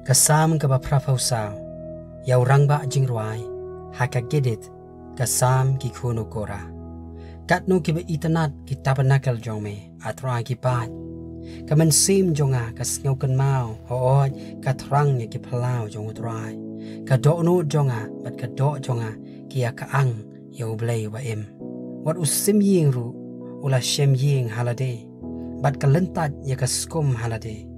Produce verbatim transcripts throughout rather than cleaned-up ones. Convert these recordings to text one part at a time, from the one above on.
Ka Salm kaba phraphew saw. Ïa u rangbah jingrwai, ha ka Giddith, ka Salm ki khun u Korah. Katno kiba itynnad ki tabernakl jong me, A Trai ki paid. Ka mynsiem jong nga ka sngewkynmaw, hooid, ka thrang ïa ki phyllaw jong U Trai. Ka dohnud jong nga bad ka doh jong nga ki ïa kyang ïa U Blei uba im. Wat u sim ïing ruh u la shem ïing ha lade, bad ka lyntait ïa ka skum ha lade.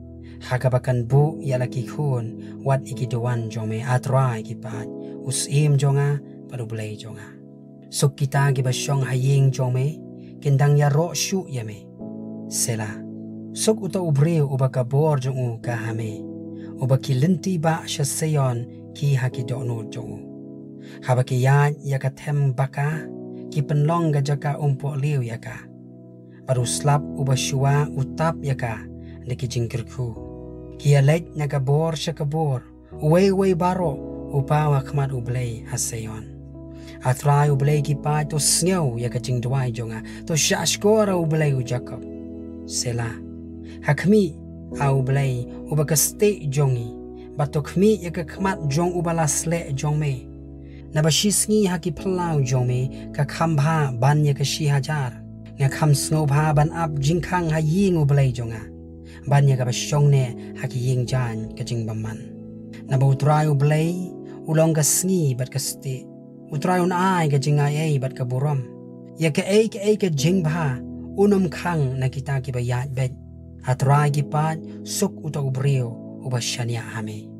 Ha kaba kan buh ïa la ki khun, wat ïa ki duwan jong me, A Trai ki paid, u Syiem jong nga bad U Blei jong nga. Suk kita kiba shong ha ïing jong me, kin dang ïaroh shuh ïa me. Selah. Suk uta u briew uba ka bor jong u ka ha me, uba ki lynti bah sha Seion ki ha ki dohnud jong u. Haba ki ïaid ïa ka them baka, ki pynlong ka jaka umpohliew ïa ka. Bad u slap uba shuwa u tap ïa ka da ki jingkyrkhu. Ki ïaleit na ka bor sha ka bor, uwei uwei baroh u paw ha khmat U Blei ha Seion. A Trai U Blei ki paid, to sngew ïa ka jingduwai jong nga, to shahshkor ha U Blei u Jakob. Selah. Ha khmih, A U Blei, uba ka stieh jong ngi, bad to khmih ïa ka khmat jong uba la sleh jong me. Naba shisngi ha ki phyllaw jong me ka kham bha ban ïa ka shi hajar. Nga kham sngewbha ban ap jingkhang ha ïing U Blei jong nga, ban ïa kaba shong ne ha ki ïing jaiñ ka jingbymman. Naba U Trai U Blei u long ka sngi bad ka stieh. U Trai un ai ka jingaiei bad ka burom. Ïa kaei kaei ka jingbha un ym khang na kita kiba ïaid beit. A Trai ki paid, suk uta u briew uba shaniah ha me.